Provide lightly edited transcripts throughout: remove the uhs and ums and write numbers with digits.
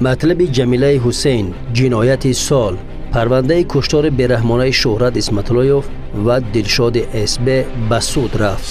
Матлаби Ҷамилаи Ҳусейн, ҷинояти сол, парвандаи куштори бераҳмонаи Шӯҳрат Исматуллоев ва Дилшоди СБ ба суд рафт.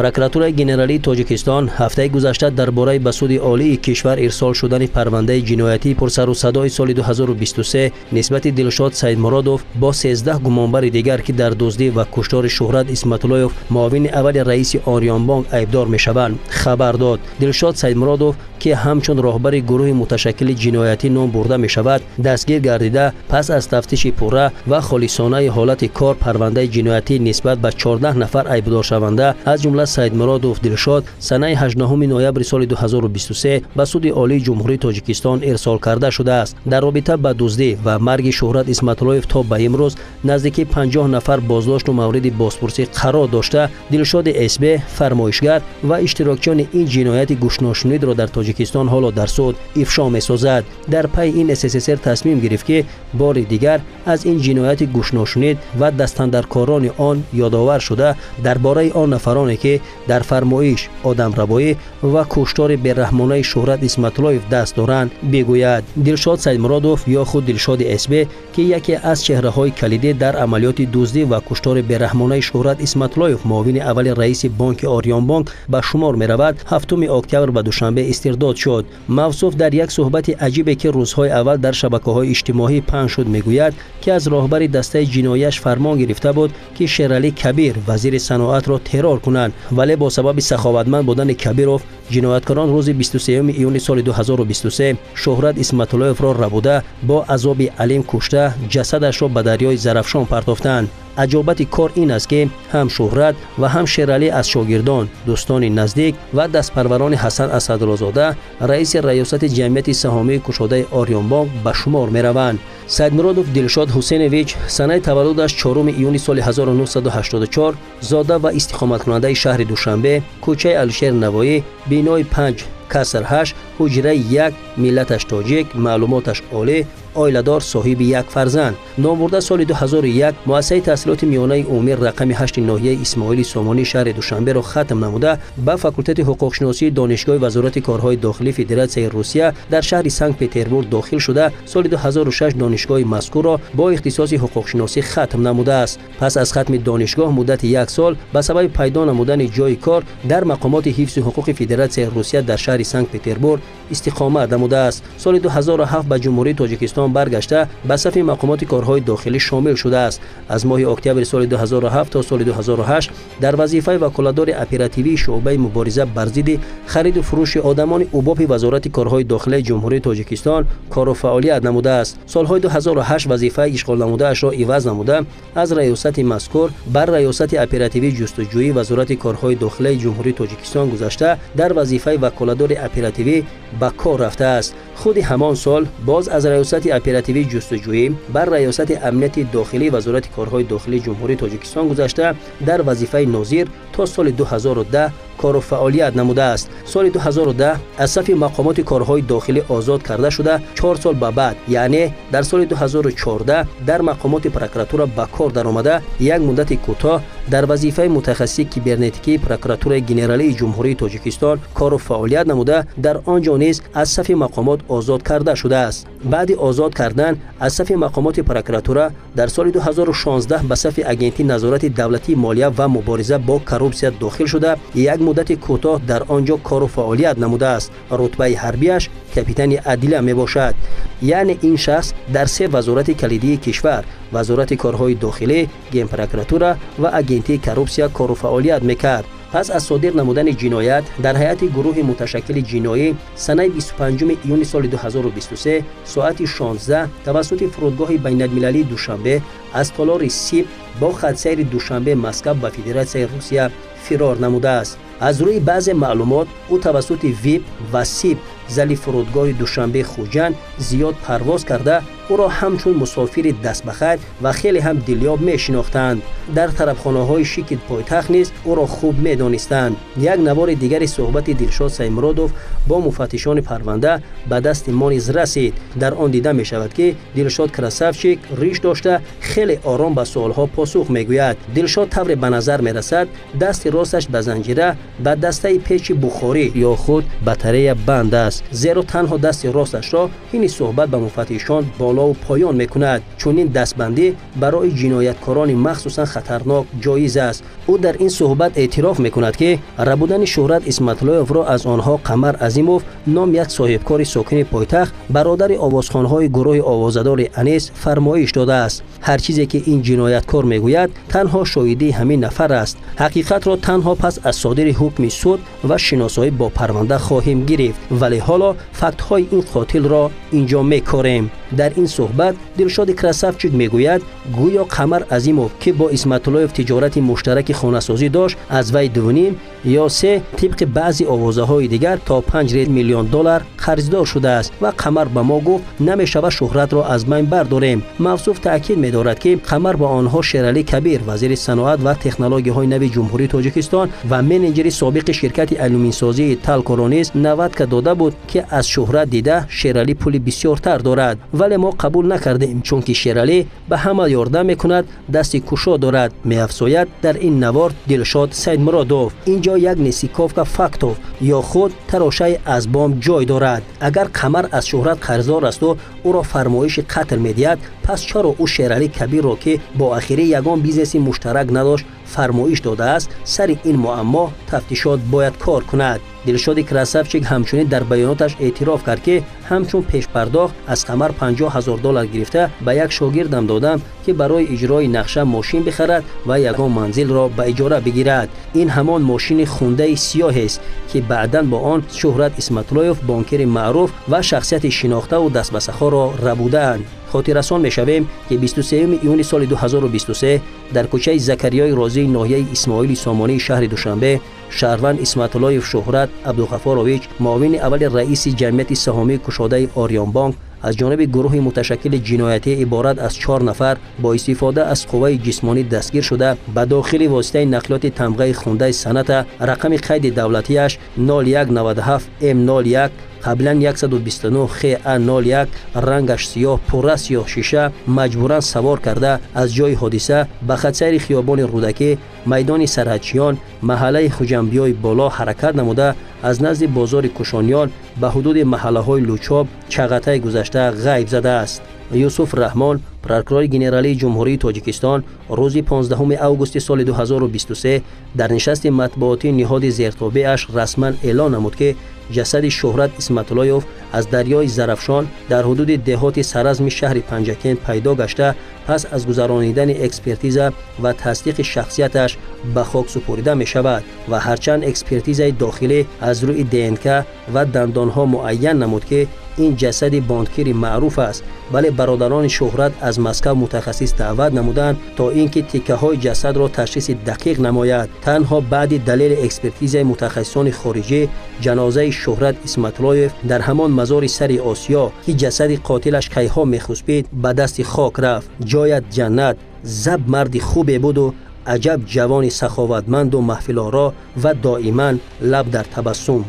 Прокуратураи генералии Тоҷикистон ҳафтаи гузашта дар бораи ба суди олии кишвар ирсол шудани парвандаи ҷиноятии пурсарусадои соли 2023 нисбати Дилшод Саидмуродов бо 13 гумонбари дигар, ки дар дуздӣ ва куштори Шӯҳрат Исматуллоев, муовини аввали раиси Ориёнбонк, айбдор мешаванд, хабар дод. Дилшод Саидмуродов, ки ҳамчун роҳбари гурӯҳи муташаккили ҷиноятӣ ном бурда мешавад, дастгир гардида, пас аз тафтиши пурра ва холисонаи ҳолати кор парвандаи ҷиноятӣ нисбат ба 14 нафар айбдоршаванда, аз ҷумла Саидмуродов Дилшод, санаи 18 ноябри соли 2023 ба суди олии Ҷумҳурии Тоҷикистон ирсол карда шудааст. Дар робита ба дуздӣ ва марги Шӯҳрат Исматуллоев то ба имрӯз наздики 50 нафар боздошту мавриди бозпурсӣ қарор дошта, Дилшоди СБ фармоишгар ва иштирокчиёни ин ҷинояти гӯшношунидро дар Тоҷикистон ҳоло дар суд ифшо месозад. Дар пайи ин СССР тасмим гирифт, ки бори дигар аз ин ҷинояти гӯшношунид ва дастандаркорони он ёдовар шуда, дар бораи он нафароне, ки дар фармоиш, одамрабоӣ ва куштори бераҳмонаи Шӯҳрат Исматуллоев даст доранд, бигӯяд. Дилшод Саидмуродов ё худ Дилшоди СБ, ки яке аз чеҳраҳои калидӣ дар амалиёти дуздӣ ва куштори бераҳмонаи Шӯҳрат Исматуллоев, муовини аввали раиси бонки Ориёнбонк, ба шумор меравад, 7 октябр ба Душанбе истирдод шуд. Мавсуф дар як суҳбати аҷибе, ки рӯзҳои аввал дар шабакаҳои иҷтимоӣ паҳн шуд, мегӯяд, ки аз роҳбари дастаи ҷинояш фармон гирифта буд, ки Шералӣ Кабир, вазири саноатро, террор кунанд, вале бо сабаби саховатманд будани Кабиров ҷинояткорон рӯзи 23 июни соли 2023 Шӯҳрат Исматуллоевро рабуда, бо азоби алим кушта, ҷасадашро ба дарёи Зарафшон партофтанд. Аҷобати кор ин аст, ки ҳам Шӯҳрат ва ҳам Шералӣ аз шогирдон, дӯстони наздик ва дастпарварони Ҳасан Асадрозода, раиси раёсати ҷамъияти саҳомии кушодаи Ориёнбонк, ба шумор мераванд. Саидмуродов Дилшод Ҳусейнович, санаи таваллудаш 4 июни соли 1984, зода ва истиқоматкунандаи шаҳри Душанбе, кӯчаи Алишер Навоӣ, бинои 5 каср 8, ҳуҷраи 1, миллаташ тоҷик, маълумоташ олӣ, оиладор, соҳиби як фарзанд. Номбурда соли 2001 муассисаи таҳсилоти миёнаи умумӣ рақами 8 ноҳияи Исмоили Сомонии шаҳри Душанберо хатм намуда, ба факултети ҳуқуқшиносии Донишгоҳи Вазорати корҳои дохилии Федератсияи Русия дар шаҳри Санкт-Петербург дохил шуда, соли 2006 донишгоҳи мазкурро бо ихтисоси ҳуқуқшиносӣ хатм намудааст. Пас аз хатми донишгоҳ муддати як сол ба сабаби пайдо намудани ҷойи кор дар мақомоти ҳифзи ҳуқуқи Федератсияи Русия дар шаҳри Санкт-Петербург истиқомат намудааст. Соли 2007 ба Ҷумҳурии Тоҷикистон баргашта, ба сафи мақомоти корҳои дохилӣ шомил шудааст. Аз моҳи октябри соли 2007 то соли 2008 дар вазифаи ваколатдори оперативии шӯъбаи мубориза бар зидди хариду фурӯши одамони УБОПи Вазорати корҳои дохилаи Ҷумҳурии Тоҷикистон кору фаъолият намудааст. Солҳои 2008 вазифаи ишғолнамудаашро иваз намуда, аз раёсати мазкур бар раёсати оперативии ҷустуҷӯии Вазорати корҳои дохилаи Ҷумҳурии Тоҷикистон гузашта, дар вазифаи ваколатдори оперативӣ ба кор рафтааст. Худи ҳамон сол боз аз раёсати оперативии ҷустуҷӯӣ бар раёсати амнияти дохилии Вазорати корҳои дохилии Ҷумҳурии Тоҷикистон гузашта, дар вазифаи нозир то соли 2010 кору фаъолият намудааст. Соли 2010 аз сафи мақомоти корҳои дохилӣ озод карда шуда, 4 сол ба баъд, яъне дар соли 2014 дар мақомоти прокуратура ба кор даромада, як муддати кӯтоҳ дар вазифаи мутахассиси кибернетикии Прокуратураи генералии Ҷумҳурии Тоҷикистон кору фаъолият намуда, дар он ҷо низ аз сафи мақомот озод карда шудааст. Баъди озод кардан аз сафи мақомоти прокуратура дар соли 2016 ба сафи Агентии назорати давлатии молия ва мубориза бо коррупсия дохил шуда, як муддати кӯтоҳ дар он ҷо кору фаъолият намудааст. Рутбаи ҳарбиаш капитани адила мебошад. Яъне ин шахс дар се вазорати калидии кишвар: Вазорати корҳои дохилӣ, Генпрокуратура ва Агентии коррупсия кору фаъолият мекард. Пас аз содир намудани ҷиноят дар ҳайати гурӯҳи муташаккили ҷиноӣ санаи 25 июни соли 2023 соати 16 тавассути фурудгоҳи байналмилалии Душанбе аз толори СИБ бо хатсайри Душанбе Москав ба Федератсияи Русия фирор намудааст. Аз рӯи баъзе маълумот ӯ тавассути ВИП ва СИБ зали фурудгоҳи Душанбе Хуҷанд зиёд парвоз карда, ӯро ҳамчун мусофири дастбахайр ва хеле ҳам дилёб мешинохтанд. Дар тарабхонаҳои шики пойтахт низ ӯро хуб медонистанд. Як навори дигари суҳбати Дилшод Саидмуродов бо муфаттишони парванда ба дасти мо низ расид. Дар он дида мешавад, ки Дилшод красавчик, риш дошта, хеле ором ба суолҳо посух мегӯяд. Дилшод тавре ба назар мерасад, дасти росташ ба занҷира, ба дастаи печи бухорӣ ё худ батарея банд аст. аст, зеро танҳо дасти росташро ҳини суҳбат ба муфаттишон болову поён мекунад. Чунин дастбандӣ барои ҷинояткорони махсусан хатарнок ҷоиз аст. Ӯ дар ин суҳбат эътироф мекунад, ки рабудани Шӯҳрат Исматуллоевро аз онҳо Қамар Азимов ном як соҳибкори сокини пойтахт, бародари овозхонҳои гурӯҳи овозадори Анис, фармоиш додааст. Ҳар чизе ки ин ҷинояткор мегӯяд, танҳо шоҳидии ҳамин нафар аст. Ҳақиқатро танҳо пас аз содири ҳукми суд ва шиносоӣ бо парванда хоҳем гирифт, вале ҳоло фактҳои ин қотилро инҷо мекорем. Дар ин суҳбат Дилшоди Красавчик мегӯяд, гӯё Қамар Азимов, ки бо Исматуллоев тиҷорати муштараки хонасозӣ дошт, аз вай 2,5 ё 3, тибқи баъзе овозаҳои дигар то 5 миллион доллар қарздор шудааст ва Қамар ба мо гуфт, намешавад шӯҳратро аз байн бардорем. Мавсуф таъкид медорад, ки Қамар ба онҳо Шералӣ Кабир, вазири саноат ва технологияҳои нави Ҷумҳурии Тоҷикистон ва менеҷери собиқи ширкати алюминсозии Талкоро низ навадка дода буд, ки аз шӯҳрат дида Шералӣ пули бисёртар дорад. Вале мо қабул накардем, чунки Шералӣ ба ҳама ёрдам мекунад, дасти кушо дорад, меафзояд дар ин навор Дилшод Саидмуродов. Инҷо як несиковка фактов ё худ тарошаи аз бом ҷой дорад. Агар Қамар аз шӯҳрат қарздор асту ӯро фармоиши қатл медиҳад, пас чаро ӯ Шералӣ Кабирро, ки бо ахирӣ ягон бизнеси муштарак надошт, фармоиш додааст? Сари ин муаммо тафтишот бояд кор кунад. Дилшоди Красавчик ҳамчунин дар баёноташ эътироф кард, ки ҳамчун пешпардохт аз Қамар 50 000 доллар гирифта ба як шогирдам додам, ки барои иҷрои нақша мошин бихарад ва ягон манзилро ба иҷора бигирад. Ин ҳамон мошини хундаи сиёҳест, ки баъдан бо он Шӯҳрат Исматуллоев, бонкири маъруф ва шахсияти шинохтаву дастбасахоро рабудаанд. Хотиррасон мешавем, ки 23 июни соли 2023 дар кӯчаи Закариёи Розии ноҳияи Исмоили Сомонии шаҳри Душанбе шаҳрванд Исматуллоев Шӯҳрат Абдуғафорович, муовини аввали раиси ҷамъияти саҳомии кушодаи Ориёнбонк, аз ҷониби гурӯҳи муташаккили ҷиноятӣ иборат аз 4 нафар бо истифода аз қувваи ҷисмонӣ дастгир шуда, ба дохили воситаи нақлиёти тамғаи Хундаи Соната, рақами қайди давлатиаш 0197 М01, қаблан 129 ХА 01, рангаш сиёҳ, пурра сиёҳ шиша, маҷбуран савор карда, аз ҷои ҳодиса ба хатсайри хиёбони Рӯдакӣ, майдони Сарҳадчиён, маҳаллаи Хуҷамбиёи боло ҳаракат намуда, аз назди бозори Кушониён ба ҳудуди маҳаллаҳои Лучоб, Чағатай гузашта ғайб задааст. Юсуф Раҳмон, прокурори генералии Ҷумҳурии Тоҷикистон, рӯзи 15 августи соли 2023 дар нишасти матбуотии ниҳоди зертобеаш расман эълон намуд, ки ҷасади Шӯҳрат Исматуллоев аз дарёи Зарафшон дар ҳудуди деҳоти Саразми шаҳри Панҷакент пайдо гашта, пас аз гузаронидани экспертиза ва тасдиқи шахсияташ ба хок супорида мешавад. Ва ҳарчанд экспертизаи дохилӣ аз рӯи ДНК ва дандонҳо муайян намуд, ки ин ҷасади бонкири маъруф аст, вале бародарони Шӯҳрат аз Москав мутахассис даъват намуданд, то ин ки тиккаҳои ҷасадро ташхиси дақиқ намояд. Танҳо баъди далели экспертизаи мутахассисони хориҷӣ ҷанозаи Шӯҳрат Исматуллоев дар ҳамон мазори сари Осиё, ки ҷасади қотилаш кайҳо мехуспид, ба дасти хок рафт. Ҷоят ҷаннат, заб марди хубе буду аҷаб ҷавони саховатманду маҳфилоро ва доиман лаб дар табассум.